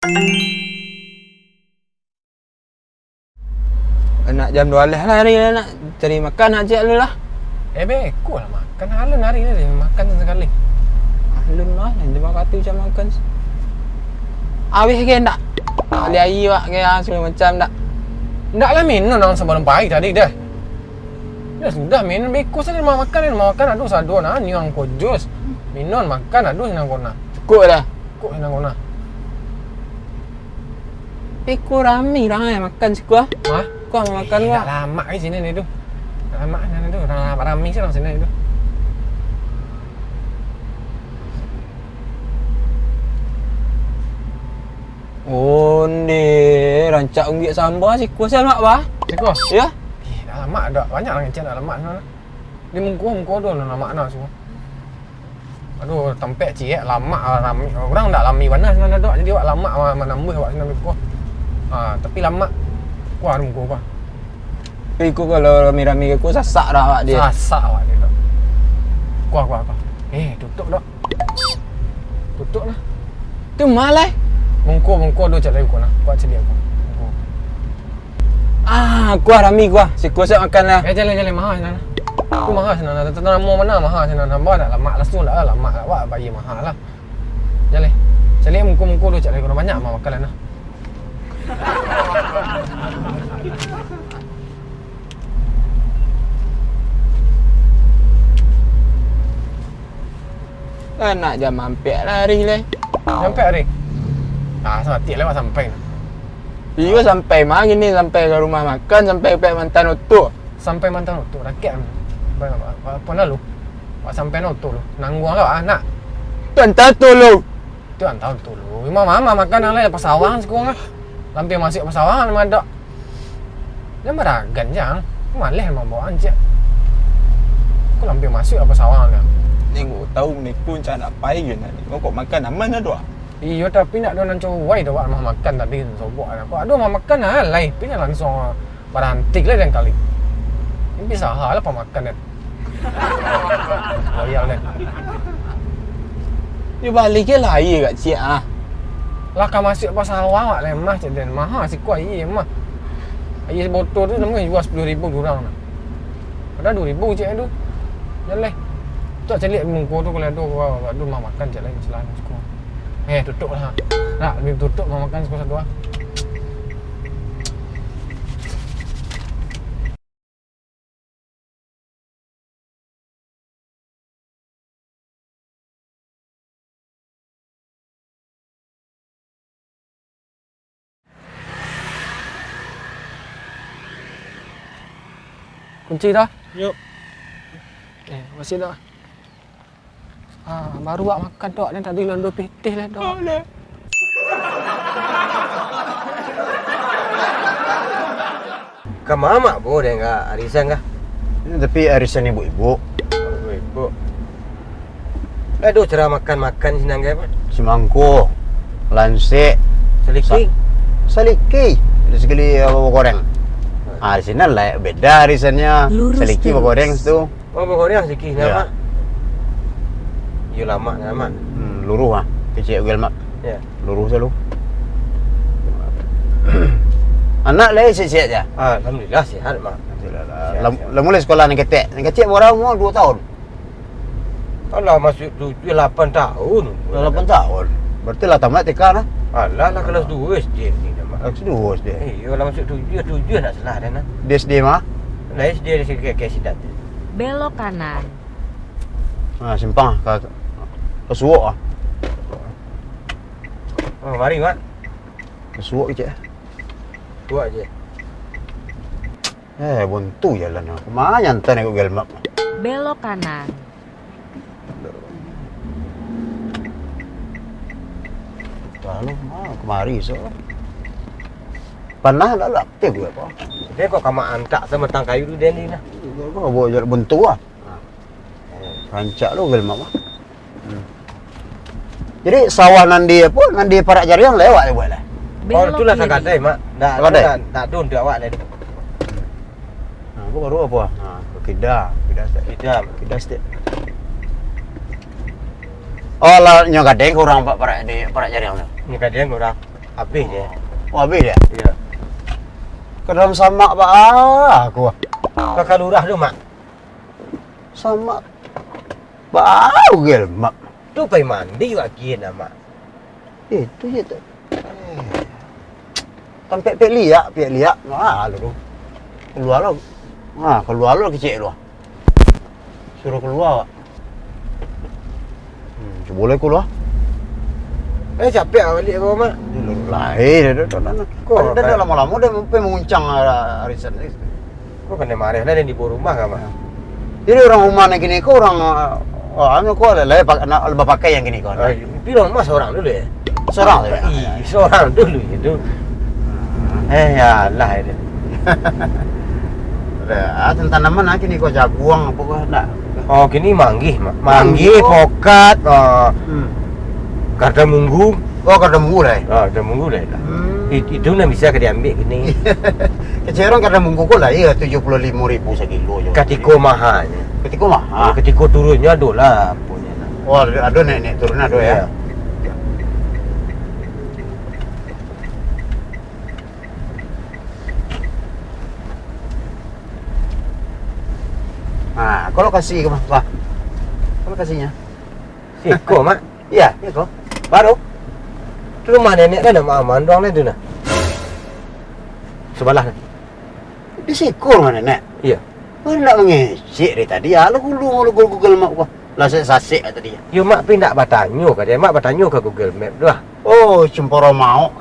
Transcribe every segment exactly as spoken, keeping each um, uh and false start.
Nak jam duo baleh lah hari lah, nak cari makan nak ciek lu lah. Eh, beko lah makan. Alun hari ni makan sakali. Alun lah, nanti makan tu macam makan. Awih ke ndak? Bali aia wak ke, ah, sagalo macam ndak? Ndak lah, minum nang sabalum pai tadi dah. Dah sudah, minum beko sajo rumah makan, rumah makan ado sado nah, niang ko jus. Minum makan ado sinan ko nah. Cukuik dah. Cukuik sinan ko nah. Eh, ko rami urang eh, makan siko ah. Hah? Ko mau makan. Eh, ko ah. Dak lamak ai sinan tu. Dak lamak sinan tu. Urang rami se urang sinan tu. Onde, rancak unggiak samba siko se lamak, bah. Siko? Yo. Eh, dak lamak dak. Banyak urang ngecek dak lamak sinan. Di muko-muko tu nan lamak nah siko. Aduh, tampek ciek, lamak, rami. Urang ndak rami bana sinan dok. Jadi awak lamak ma-, manambuih awak sinan ko. Ha, tapi lamak. Kuah muko kuah. Tapi ko kalau rami-rami ko sasak dah awak dia. Sasak awak dia dok. Kuah, kuah, kuah. Eh, tutup dok. Tutup lah. Tu ma lai? Muko, muko dok cak lai ko nah. Kuah caliak ko. Muko. Ah, kuah rami kuah. Siko se makan lah. Eh, jaleh, jaleh, maha sinan. Tu maha sinan. Tanamo bana maha sinan. Hamba dak lamak langsung dak lah, lamak awak bayia maha lah. Jaleh. Caliak muko-muko tu cak lai kono banyak mah makanan lah. Lah nak jam ampek lah hari lai. Jam ampek hari? Ah, samatik lah awak sampai. Iyo, sampai mah gini, sampai ka rumah makan, sampai pek mantan oto. Sampai mantan oto, dakek. Ba-, ba-, ba-, apo nah lu? Wak sampai no oto lu. Nangguang lah, ah, nak. Tu anta oto lu. Tu anta oto lu. Imam mama makan nang lai, pasawang siko lah. Lampia masuak pasawang, mah dak. Jan baragan, Jang. Maleh mambawaan, ciek. Ko lampia masuak pasawang, Jang. Nengok tahu ni pun cak nak pai je nak. Kok makan aman dah doh. Iyo, tapi nak ado nan cubo-cubo dek awak mah makan tadi, sobok lah. Kok ado mah makan lah, lai, pi lah langsuang baranti lah den kali. Ini bisa ha lah pamakan den. Loyal den. Yo baliak ke lah aia kak ciek ah. Lah ka masuak pasawang awak lai mah cek den. Maha siko aia mah. Aia sabotol tu namonyo jua sapuluah ribu surang nah. Padahal duo ribu ciek tu. Jan lai. Tu caliak muko tu kalau ado, ado mah makan cek lai, masalah siko. Eh, tutup lah. Nak, tutup mah makan siko sado ah. Kunci dah? Yuk. Eh, makasih dah. Ah, baru awak makan tu, awak ni tadi lando pitih lah tu. Ka mamak bo deh ka arisan kah? Ini tapi arisan ibuk-ibuk. Ibuk-ibuk. Lah ado cara makan-makan sinan kah, Pak? Simangko, lansek, saliki. Sa-, saliki. Ada sekali, eh, goreng. Ah, di sinan lah beda arisannyo. Lurus saliki terus. Bagoreng situ. Oh, bagoreng saliki, iyo. Napa? Iyo, lamak, lamak. Hmm, luruih ah. Kecek Google Map. Iyo. Luruih salu. Anak lai sehat-sehat ja? Alhamdulillah, sehat, Mak. Alhamdulillah. Sehat, lam-, sehat. Lah mulai sekolah nan ketek. Nan kecek bara umur duo tahun. Alah, masuk tujuah, lapan tahun. Lah lapan tahun. Berarti lah tamat T K lah. Alah, lah kelas duo S D ni dah, Mak. Kelas duo S D. Iyo, lah masuk tujuah, tujuah nak salah dah nah. Di S D mah? Lah S D di sini ke, ke Sidat tu. Belok kanan. Nah, simpang ka, ka Suok ah. Oh, mari, Mak. Ka Suok kecek. Suok je. Eh, buntu jalan. Kama nyantai nak Google Map? Belok kanan. Lalu, ah, kemari so. Panah lalu aktif gue apa? Dia kok kama antak semetang kayu tu, Dendi, nah. Kok bawa jalan buntu ah. Rancak lo Google Map mah. Hmm. Jadi sawah nan di apo, nan di parak jariang lewat buat lah. Oh, itulah sakadai, Mak. Ndak, sakadai. Ndak, ndak ado untuak awak lai. Nah, apo baru apo? Nah, kida, kida stik. Kida. Kida stik. Oh, lah nyo gadeng kurang pak parak di parak jariang tu. Nyo gadeng kurang. Abih je. Oh, abih je? Iyo. Ka dalam samak baa aku. Ka, ka lurah tu, Mak. Samak baa gel, Mak. Tu pai mandi wak kian, Mak. Itu je tu. Tampek pek liak, pek liak. Ah, lalu tu. Kalua lo. Ah, kalua lo kecek tu. Suruh kalua, Wak. Hmm, cubo lai kalua. Eh, capek awak baliak ko, Mak. Lai, dah, dah, dah, dah. Ko, dah, dah, dah lamo-lamo dah sampai manguncang, ah, arisan ni. Ko kanai mareh lah, den dibawa rumah ka, Mak? Jadi urang rumah nan kini ko urang, ah, anu ko lah, lah, pak-, nak, lah bapakai nan kini ko. Oh, iyo. Tapi urang rumah surang dulu, yo? Surang tu, yo? Ih, surang dulu itu. Eh, yo lah itu. Dah, ah, tantanaman nan kini ko, jaguang apo ko, ndak? Oh, kini manggih, Mak. Manggih, manggih, oh. Pokat, ah, hmm, kardamunggu. Oh, kardamunggu lai. Ah, kardamunggu lai lah. Hmm. It-, itu nan bisa ka diambiak kini. Kecek urang kardamunggu ko lai, yo, tujuah puluah limo ribu sakilo jo. Katiko mahanyo. Katiko maha. Ah, katiko turunnyo ado lah, aponyo lah. Oh, ado, ado naik-naik turun ado, yo? Iyo. Nah, ko lokasi ko, Bang. Ko lokasinyo. Siko, Mak? Iyo, siko. Baru? Tu rumah nenek kan, Mak Aman doang tu nah. Sabalah nah. Di siko rumah nenek? Iyo. Ko ndak mangecek dari tadi, alah gulu, alah Google, Google Map ko. Lah sasek-sasek tadi. Yo, Mak pi ndak batanyo ka dia, Mak batanyo ka Google Map tu lah. Oh, cumporo maok.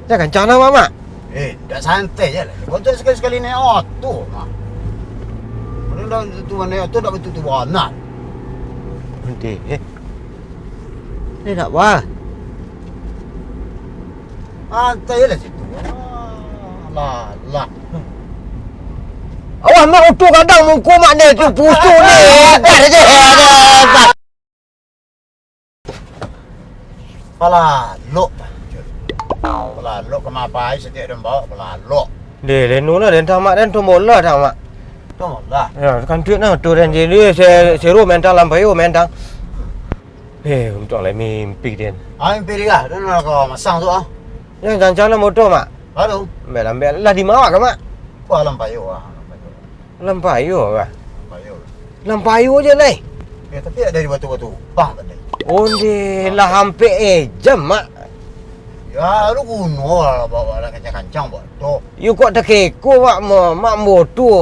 Jan kancang nah, Mak, Mak. Eh, ndak santai je lah. Kau tu sakali-sakali naik oto, Mak. Mana dah tu naik oto, ndak batua-tua bana. Nanti, eh. Ni ndak, wah. Santai je lah situ. Alah, lah. Awas, Mak, oto kadang muko Mak ni tu pusuk ni. Dah, dah, dah, dah. Palalok. Palalok ka ma pai satiok den baok, palalok. Deh, lenu lah, den tamak, den tombola tamak. Tombola? Yo, kantuak nah, tu den jadi, se-, seru main tang, lampayo main tang. Eh, untuak lai mimpi den. Ah, mimpi dia, den lah ka masang tu ah. Yo, jancang lah moto, Mak. Lalu? Ambek, ambek lah di ma ka, Mak? Wah, lampayo ah, lampayo. Lampayo kah? Lampayo. Lampayo je lai. Eh, tapi ado di Batu-Batu Ubang tadi. Ondeh, lah ampek ejam, Mak. Yo, lu guno lah, baok lah kancang-kancang, baok tu. Yo kok takeko, Mak, ma-, Mak, moto.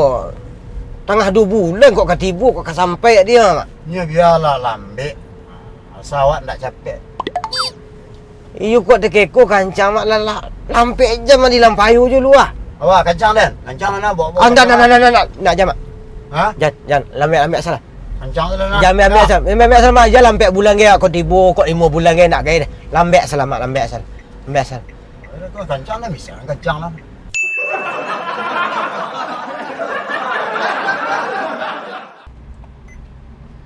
Tangah duo bulan kok ka tibo, kok ka sampai dia, Mak. Nyo bialah lambek. Asa awak ndak capek. Iyo kok takeko kancang, Mak, lah, lah, lah ampek jam di lampayo jo lu ah. Awak kancang den, kancang lah nak baok, baok. Ah, ndak, ndak, ndak, ndak, ndak, ndak, jan, Mak. Ha? Jan, jan, lambek, lambek salah. Kancang tu lah nak. Jan, ambiak, ambiak salah, ambiak, ambiak salah, Mak, jan lah ampek bulan ge, kok tibo, kok limo bulan ge, ndak ge deh. Lambek salah, Mak, lambek salah. Ambiak salah. Alah, tu kancang lah, bisa kancang lah.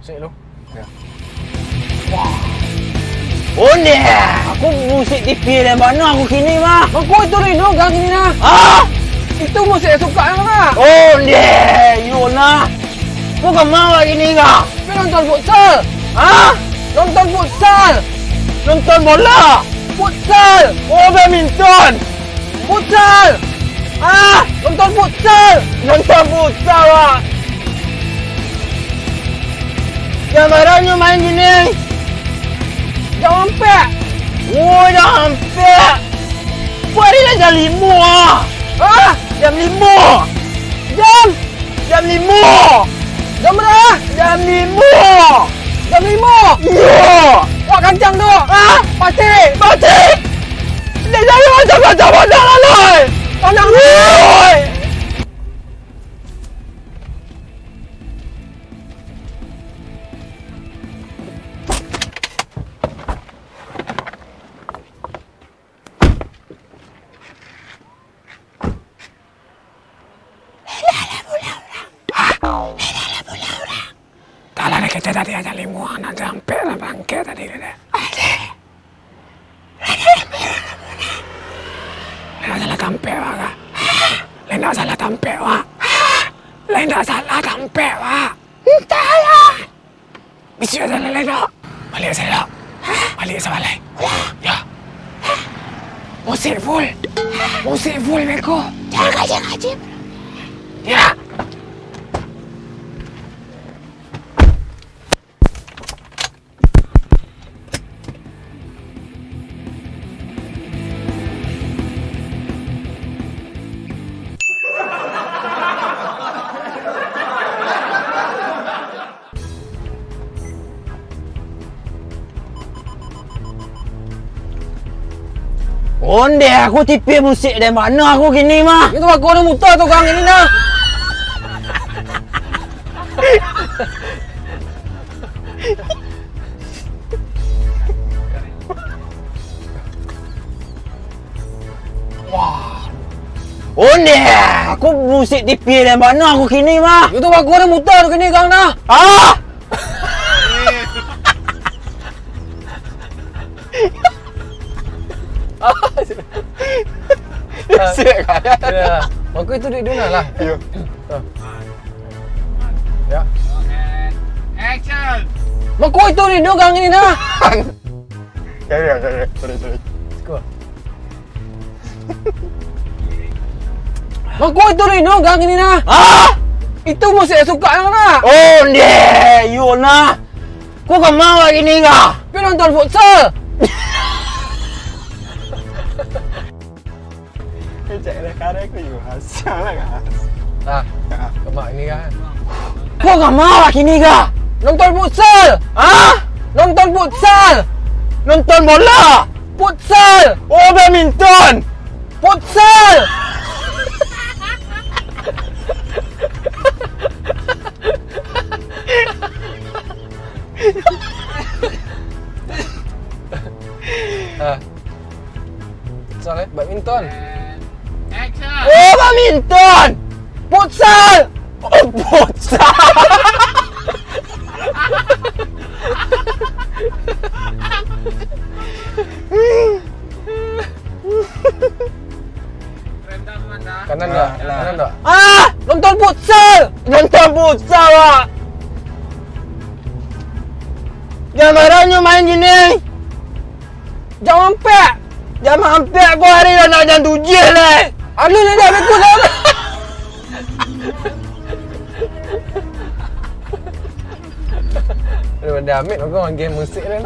Sek lu. Yo. Ondeh, aku musik T V dari mana aku kini mah? Aku itu rindu kau kini nah. Ah! Itu musik yang suka yang mana? Ondeh, iyo nah. Kau kama lagi ni kah? Kau nonton futsal. Hah? Nonton futsal. Nonton bola. Futsal. Oh, badminton. Futsal! Ah, nonton futsal! Nonton futsal, Wak! Jam bara nyo main kini? Jam ampek! Oh, jam ampek! Ko ari lah jam limo, ah! Ah, jam limo! Jam Jam limo! Jam bara? Jam limo! Jam limo! Iyo! Wak kancang tu! Ah! Pacik! Pacik! Indak jadi macam-macam anak lalai! Anak lalai! Talah dek kecek tadi aja limo anak jampek lah bangke tadi deh. Lain salah tampek wak kah? Lain dak salah tampek wak. Lain dak salah tampek wak. Entahlah. Bisuak sabalai, Dok. Baliak sabalai, Dok. Baliak sabalai. Yo. Musik full. Musik full, beko. Jangan, jangan, jangan. Yo. Ondeh, aku tipi musik dari mano aku kini mah. Itu aku ada muta tu kang ini nah. Wah. Ondeh, aku musik tipi dari mano aku kini mah. Itu aku ada muta tu kini kang nah. Ah! Siap kan? Ya. Mako itu di dunia lah. Iya. Ah. Ya. Action. Mako itu di dunia kang ini nah. Sorry, sorry, sorry, sorry. Siko. Mako itu Rino gang ini nah. Ah! Itu musik suka yang nah. Oh, ndeh, iyo nah. Ko ka ma lagi ni kah? Pi nonton futsal. Cak dah karek ko yo, asal lah, guys. Ah, lemak ini kan. Ko ka ma lagi ni kah? Nonton futsal. Ah? Nonton futsal. Nonton bola. Futsal. Oh, badminton. Futsal. Ah. Futsal, eh? Badminton. Action. Oh, badminton. Futsal. Oh, futsal. Kanan dah, kanan dah. Ah, nonton futsal. Nonton futsal, Pak. Jam bara nyo main kini? Jam ampek. Jam ampek ko hari lah, nak jam tujuah lai. Aduh, dah, dah, dah, dah. Aduh, dah, Amit, kau main game musik kan?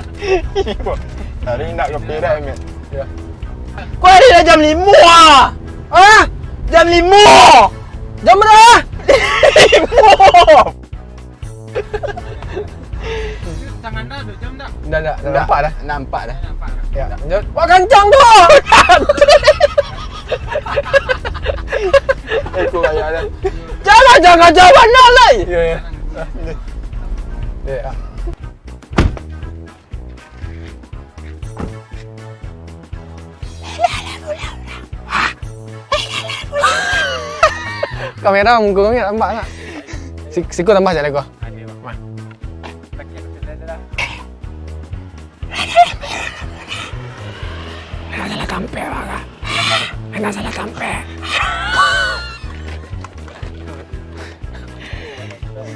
Iyo. Hari nak copyright, Amit. Ya. Ko hari lah jam limo ah. Ah? Jam limo. Jam bara? Limo. Tangan dah, dua jam dah. Dah, dah, dah nampak dah. Nampak dah. Dah nampak dah. Ya, lanjut. Wah, kancang tu. Eh, kau raya dah. Jangan, jangan, jangan, no, lai. Ya, ya. Ya, ya. Kamera muka kami nak nampak tak? Si-, siku tambah cak leko. Dah salah tampek, Bang. Dah salah tampek.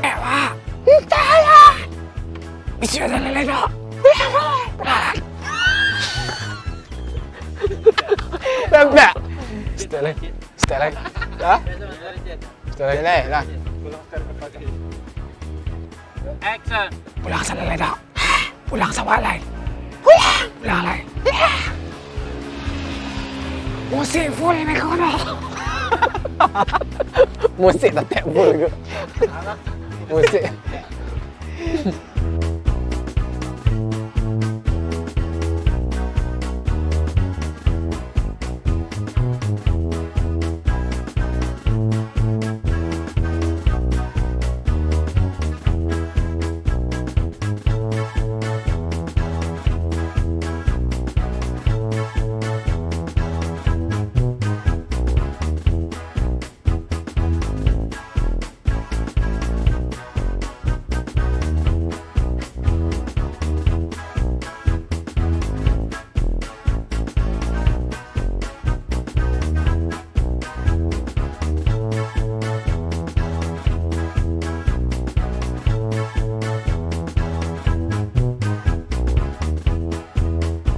Eh, Wak. Entahlah. Bisi ado lele, Dok. Nampak? Step lagi. Step lagi. Hah? Step lagi. Step lagi, nah. Action. Pulang salah lai, Dok. Pulang sabalai. Pulang. Pulang lai. Musik full ni kono. Musik tetap full ke? Musik.